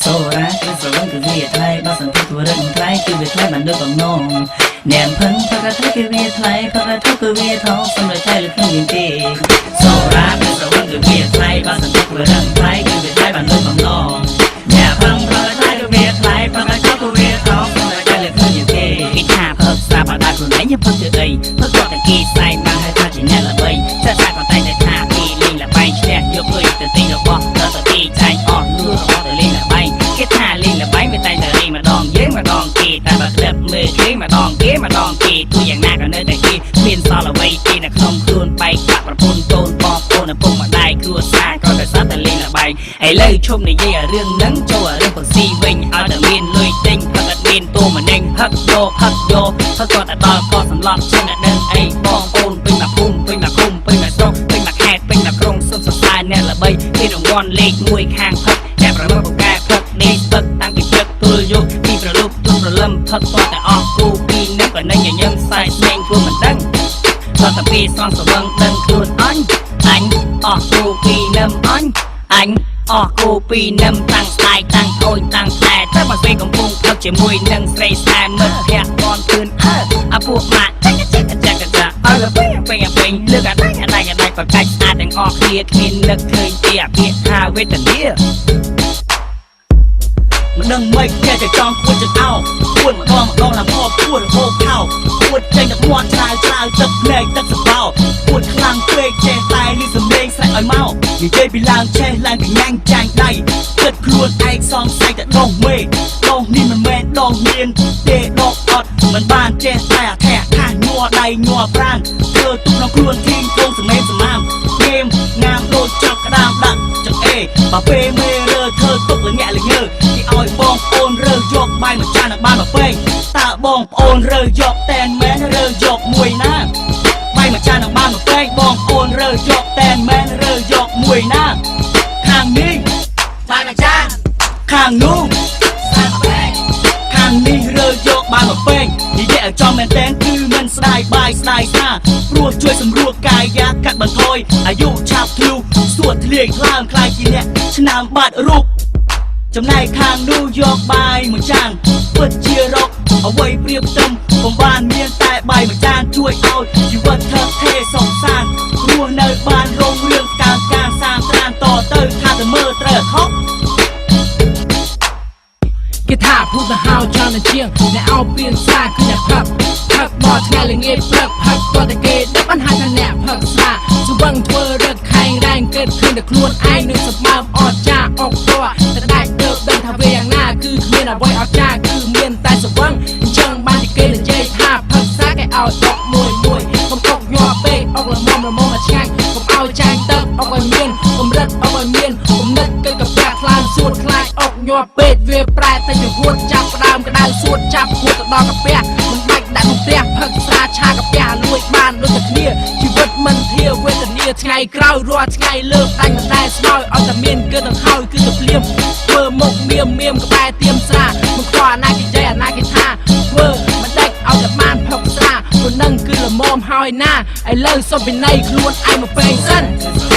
សូរ៉ាគឺស្រវឹងគឺវាថ្លៃបើសន្ទុះធ្វើរឹងថ្លៃគឺវាថ្លៃបានដូចបំណងអ្នកផឹងផឹកថ្លៃគឺវាថ្លៃផឹកធូគឺវាថោកសម្រាប់ថ្លៃលើខ្ញុំមានទេសូរ៉ាគឺស្រវឹងគឺវាថ្លៃបើសន្ទុះធ្វើរឹងថ្លៃគឺវាថ្លៃបានដូចបំណងអ្នកផឹងផឹកថ្លៃគឺវាថ្លៃផឹកធូគឺវាថោកសម្រាប់ថ្លៃលើខ្ញុំមានទេគេថាផឹកស្រាបដាខ្លួនឯងយើងផឹកធ្វើអីផឹកគាត់តែគេសែងបានហើយថាជាអ្នកល្បីចាក់ចាក់ក៏តែងតែថាគេលេងល្បែងឈ្នះយកលុយទៅទិញរបស់ដល់ទៅគេចាញ់អស់លួរបស់ទៅលេងល្បែងគេថាលេងល្បែងវាតែងតែលេងម្ដងយើងម្ដងគេតែបើក្លឹបមើលគេម្ដងគេម្ដងគេទោះយ៉ាងណាក៏នៅតែគេមានសល់អ្វីទេនៅក្នុងខ្លួនបែកបាក់ប្រពន្ធកូនបងប្អូនឪពុកម្ដាយគ្រួសារក៏តែសត្វតែលេងល្បែងឥឡូវឈប់និយាយឲ្យរឿងហ្នឹងចូលឲ្យរឿងផឹកស៊ីវិញឲ្យតែមានលុយទិញផឹកអត់មានតួម្នេញផឹកយកផឹកយកផឹកគាត់តែដល់ក៏សម្លប់ជាងតែដឹងអីបងប្អូនពេញមកភូមិពេញមកឃុំពេញមកស្រុកពេញមកខេត្តពេញមកក្រុងសូមសរសើរអ្នកល្បីគេរង្វាន់លេខ1ខាងផឹកអ្នកប្រមពកែផឹកនេះផឹកតាំងពីព្រឹកទល់យប់ពីប្រលប់ទល់ព្រលឹមផឹកតតែអស់គូពីរនឹកក៏នឹងញញឹមសែកស្នេហ៍ខ្លួនមិនដឹងដល់តែពីសងសវឹងដឹងខ្លួនអញអញអស់គូពីរនឹមអញអញអស់គូពីរនឹមតាំងស្ដាយតាំងអូនតាំងតែតែបើស្រីកំពុងផឹកជាមួយនឹងស្រីស្នេហ៍មិត្តភក្តិបងធឿនអើអាពួកម៉ាក់ចាក់ចាក់ចាក់ចាក់អើលពេញពេញពេញលើកអាដៃអាដៃអាដៃបកាច់ស្អាតទាំងអស់គ្នាគ្មាននឹកឃើញទេអាពាក្យថាវេទនា មិនដឹងមិនចេះតែចង់គួចចង្អោគួចម្ដងម្ដងឡើងផគួចរហូតខោគួចចេញទឹកមាត់ច្រាវច្រាវទឹកភ្នែកទឹកសបោគួចខ្លាំងពេកចេះតែលឺសំឡេងស្រែកឲ្យមកនិយាយពីឡើងឆេះឡើងកញ្ញាំងចាញ់ដៃគិតខ្លួនឯងសងសែកតែដងមេដងនេះមិនមែនដងមានទេដកអត់មិនបានចេះតែអាថេះថាញ័រដៃញ័រប្រានធ្វើទុកក្នុងខ្លួនធីងគងសមេសមាមងេមងាមដូចចាប់ក្តាមដាក់ចង្អេបើពេលមេរើធ្វើទុកលញាក់លងើគេឲ្យបងប្អូនរើយកបាយមួយចាននឹងបានមកពេងតើបងប្អូនរើយកតែនមែនរើយកមួយណាបាយមួយចាននឹងបានមកពេងបងប្អូនរើយកតែនមែនរើយកមួយណាខាងនេះ បាយមួយចាន ខាងនោះ សាមកពេង ខាងនេះរើយកបាយមកពេងនិយាយឲ្យចំមែនតែនគឺមិនស្ដាយបាយស្ដាយស្នាព្រោះជួយសម្រួលកាយាកាត់បន្ថយអាយុឆាប់ធ្លុះសួតធ្លាយខ្លើមខ្លាយជាអ្នកឆ្នាំបាត់រូបចំណែកខាងនោះយកបាយមួយចានពិតជារកអ្វីប្រៀបផ្ទឹមពុំបានមានតែបាយមួយចានជួយឲ្យជីវិតថើបថេរសុខសាន្តរស់នៅបានរងរឿងការការសាមត្រានតទៅថាទៅមើលត្រូវខុស គេថាភូតហៅច្រើនតែជាងអ្នកអោពៀនស្រាគឺអ្នកផឹកផឹកដល់ថ្ងៃល្ងាចព្រឹកផឹកតតែគេដឹកបានហៅថាអ្នកផឹកស្រាស្វឹងធ្វើរឹកខែងរែងគិតឃើញតែខ្លួនឯងនឹងសម្បើមអត់ចាអុកតតែដាច់ទៅដឹងថាវាយ៉ាងណាគឺគ្មានអ្វីអត់ចាគឺមានតែស្វឹងអញ្ចឹងបានជាគេនិយាយថាផឹកស្រាគេឲ្យអុកមួយមួយកុំអុកញ័រពេកអុកល្មមល្មមឲ្យឆ្ងាញ់កុំឲ្យចាញ់ទឹកអុកឲ្យមានកម្រិតអុកឲ្យមានគំនិតកិច្ចកាពះខ្លាំងសួតខ្លាចអុកញ័រពេកវាប្រែទៅជាហួតចាប់ផ្ដើមក្តៅសួតចាប់ហួតទៅដល់កាពះមិនបាច់ដាក់ក្នុងផ្ទះផឹកស្រាឆាកាពះលួចបានដូចតែគ្នាជីវិតមិនធាវេទនាថ្ងៃក្រោយរាល់ថ្ងៃលើកដាច់មិនដែលស្មោយឲ្យតែមានគឺទៅហើយគឺទៅភ្លាមធ្វើមុខមៀមមៀមក្បែរទៀមស្រាមិនខ្វល់អាណាគេនិយាយអាណាគេថាធ្វើមិនដាច់ឲ្យតែបានផឹកស្រាព្រោះនឹងគឺល្មមហើយណាឥឡូវសុំពិន័យខ្លួនឯងមកពេងសិន។